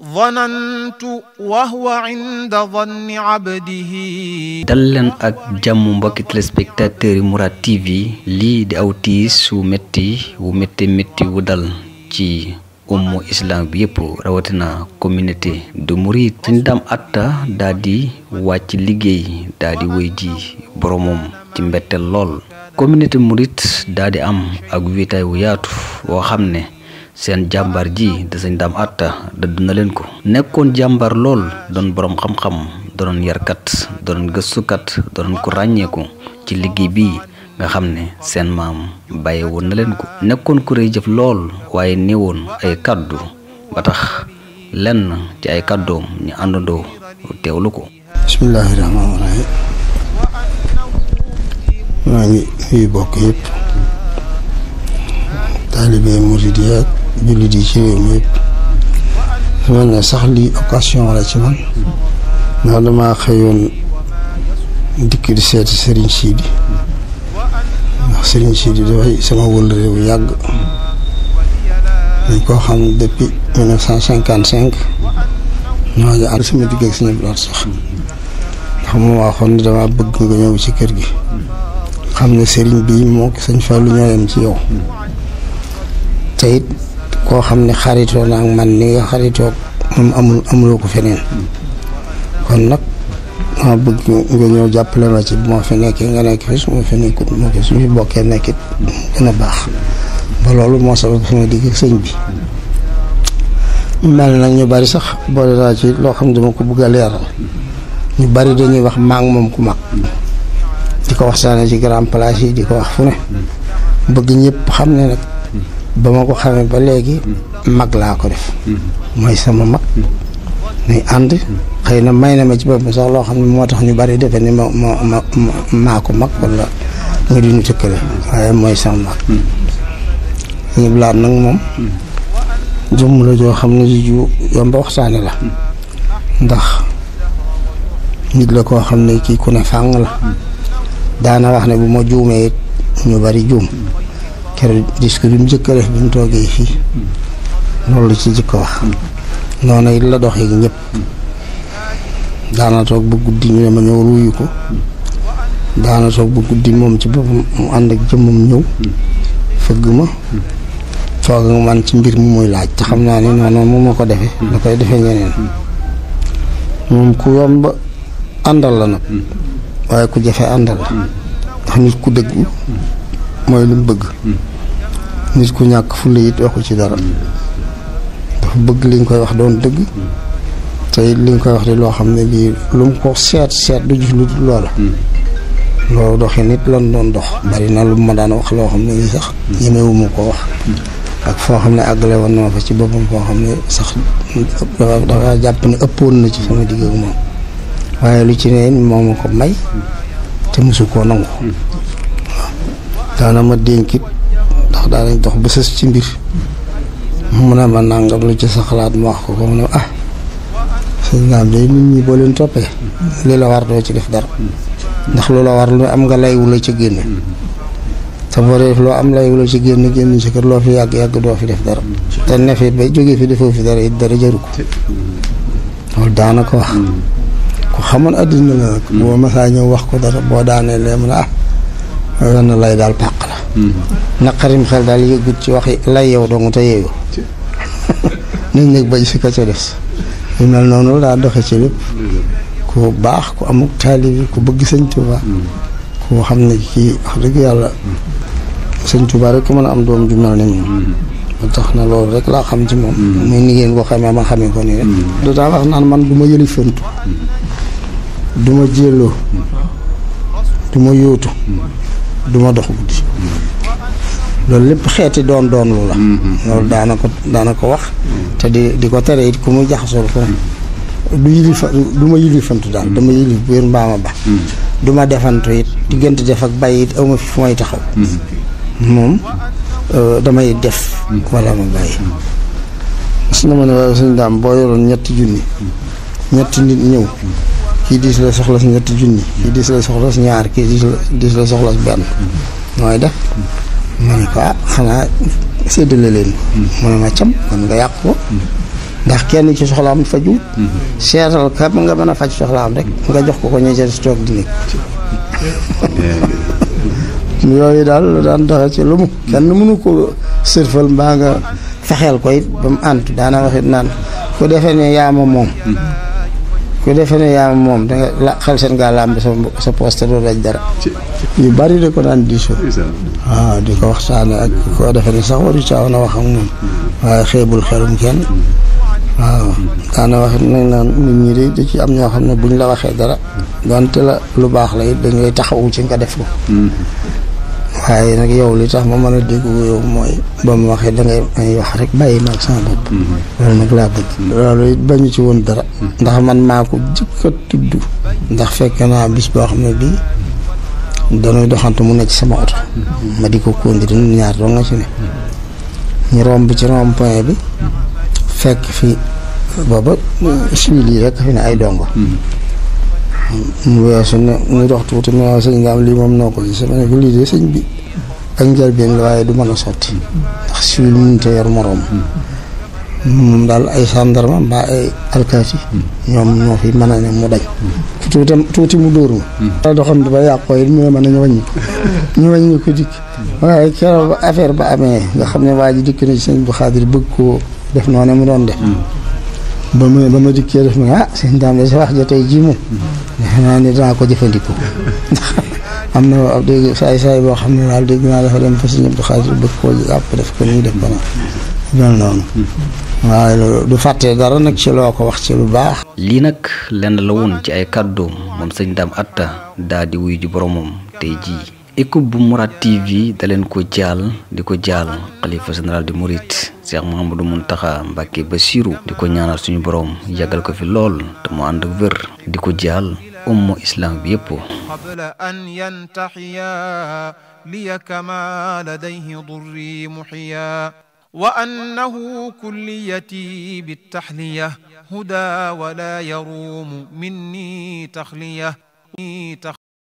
ظننت وهو عند ظن عبده. dal leen ak jàmm mbokki téléspectateurs yi Mourad TV lii di aw tiis wu métti wu dal ci ummu islam bi yëpp rawatina communauté de Mouride. Sëñ Dame Atta daal di wàcc liggéey daal di wéy ji boromam ci mbetteel lool. communauté Mouride daal di am ak wéetaay wu yaatu woo xam ne seen jàmbaar ji de Sëñ Dame Atta dëdd na leen ko. nekkoon jàmbaar lool doon borom xam-xam doon yarkat doon gëstukat doon ko ràññeeku ci liggéey bi nga xam ne seen maam bàyyi woon na leen ko. nekkoon ku rëy jëf lool waaye néewoon ay kaddu ba tax lenn ci ay kaddoom ñu àndandoo teewlu ko. bismillaahi rahmaani rahiim. maa ngi nuyu bokk yëpp taalibe murid yi ak jullit yi ci réew mi yëpp. su mel ne sax lii occasion la ci man ndax dama xëyoon dikk di seeti Serigne Sidi ndax Serigne Sidi dafay sama wëllëre bu yàgg dañ koo xam depuis 1955 ñoo ngi ànd sama digg ak suñu bilaat sax ndax mu waxoon ne dama bëgg nga ñëw ci kër gi xam ne Serigne bii moo Sëñ Fallu ñoo yem ci yow te it koo xam ne xaritoo naa ak man ni nga xaritoo moom amuloo ko feneen kon nag ma bëgg nga ñëw jàppale ma ci bu ma fi nekkee nga nekk fi su ma fi nekkut moo fi su fi bokkee nekkit gën a baax ba loolu moo sabab sama digg ak sëñ bi. mel nag ñu bari sax boole naa ci loo xam ne dama ko bëgg a leeral ñu bari dañuy wax maa ngi moom ku mag di ko waxtaane ci grand place yi di ko wax fu ne bëgg ñëpp xam ne nag ba ma ko xamee ba léegi mag laa ko def mooy sama mag nuy ànd xëy na may na ma ci boppam sax loo xam ne moo tax ñu bari defe ni maa ko mag wala nga di ñu tëkkale waaye mooy sama mag ñu blaat nag moom jëmm la joo xam ne ji ju yomb waxtaane la ndax nit la koo xam ne kii ku ne fàng la daana wax ne bu ma juumee it ñu bari juum keroog discours bi mu njëkk a def bi mu toogee fii loolu ci njëkk a wax noonu it la doxee ñëpp daana toog ba guddi ñu ne ma ñëw ruuyu ko daana toog ba guddi moom ci boppam mu ànd ak jëmmam ñëw fëgg ma toog ak man ci mbir mi muy laaj te xam naa ni noonu mu ma ko defee da koy defee ñeneen moom ku yomb àndal la nag waaye ku jafe àndal la ndax nit ku dëggu mooy lu mu bëgg nit ku ñàkk fulla it waxu ci dara dafa bëgg li nga koy wax doon dëgg te it li nga koy wax di loo xam ne lii lu mu ko seet du gis lu dul loola loolu doxee nit lan doon dox bari na lu ma daan wax loo xam ne nii sax ñemewuma ko wax ak foo xam ne àggale woon na ma fa ci boppam foo xam ne sax dafa jàpp ne ëppoon na ci sama digg ak moom waaye lu ci ne moo ma ko may te mosu koo nangu daana ma dénkit ndax daanañ dox ba sës ci mbir mu ne ma nangam lu ci sa xalaat ma wax ko mu ne sëñ Dame day nit ñi boo leen toppee li la war doo ci def dara ndax lu la war lu am nga lay wula ci génne te boo def loo am lay wula ci génn ci kër loo fi yàgg doo fi def dara te ne fi ba jógee fi defoo fi dara it dara jaru ko loolu daana ko wax ku xamoon àddina la nag boo masaa ñëw wax ko dara boo daanee lee mu ne wenn lay daal pàq la naqarim xel daal yëgut ci waxi lay yow dong te yeewu nit ñi bañ si ka ca des yu mel noonu daa doxe ci lépp ku baax ku amuk taalibi ku bëgg sëñ Tuuba ku xam ne kii wax dëgg yàlla sëñ Tuuba rek ku mën a am doom ju mel ni moom moo tax na loolu rek laa xam ci moom muy ni ngeen ko xamee ma xamee ko nii rek du daa wax naan man du ma yëli fëntu du ma jélloo du ma yóotu du ma dox guddi loolu lépp xeeti doon lu la loolu daana ko wax te di ko tere it ku mu jaxasoo ko du ma yilifantu daal dama yilif bu wér mbaama ba du ma defantu it diggante def ak bàyyi it awma fi fu may taxaw moom damay def wala ma bàyyi su na ma ne waaye Sëñ Dame boo yoroon ñetti nit ñëw kii diis la soxla si ñetti junni kii diis la soxla si ñaar kii diis la soxla si benn nooy def ma ne ko xanaa séddale leen mu ne ma cam man nga yàq ko ndax kenn ci soxlaam faju seetal ka nga mën a faj soxlaam rek nga jox ko ña ca toog di nekk yooyu daal la daan doxe ci lu mu kenn mënu ko sërfal mbaa nga fexeel ko it ba mu àntu daana waxit naan ku defee ne yaama moom danga la xel seen ngaa làmb sa poste doo daj dara yu bari da ko daan diisoo waaw di ko waxtaane ak koo defee ne sax waru caaw na wax ak moom waaye xeebul xelum kenn waaw daana waxit nag naan nit ñi de da ci am ñoo xam ne buñ la waxee dara donte la lu baax la it dañ lay taxawu ci nga def ko waaye nag yow li tax ma mën a dégg yow mooy ba mu waxee da ngay wax rek bàyyi maag sama bopp loolu nag laa bëgg loolu it bañu ci woon dara ndax man maa ko jëkk a tudd ndax fekk naa bis boo xam ne bii dañuy doxantu mu ne ci sama oto ma di ko conduire ñun ñaar doo nga ci ne ñu romb ci rond point bi fekk fi booba civil yi rek fi ne ay dongo mu weesu ne mu dox tuuti mu waaw sëñ Ngam lii moom noo ko gis ma ne ko lii de sëñ bi ak njëlbeen la waaye du mën a sotti ndax civil mënut a yor moroom moom daal ay gendarme mbaa ay alkaati ñoom ñoo fi mën a ne mu dañ tuuti mu dóor ma da doxantu ba yàqoo it mu ne mën nañu wàññi ko dikk waaye keroog ba affaire ba amee nga xam ne waa ji dikk na ci sëñ bu Xaadir bëgg koo def noonu mu doon def ba ma dikkee def ma sëñ Daam de sa wax ja tey jii moom defe naa ne danaa ko jëfandikoo ndax am na dégg saay boo xam ne daal dégg naa dafa dem fa sëñ Abdou Xaadir bëgg koo àpp def ko nii def ko noonu noonu waaye loolu du fàttee dara nag ci loo ko wax ci lu baax lii nag lenn la woon ci ay kàddoom moom sëñ Dame Atta daa di wuyu ji boromam tey jii équipe bu Mourad TV da leen ko jaal di ko jaal xalifa général di Mouride Cheikh Mouhamadou Mountakha Mbacké Bassirou di ko ñaanal suñu borom yàggal ko fi lool te mu ànd ak wér di ko jaal ummu islam bi yëpp qabla an yantahiya liya kama ladayhi durri muhiya wa annahu kulliyati bittahliya huda wala yarumu minni takhliya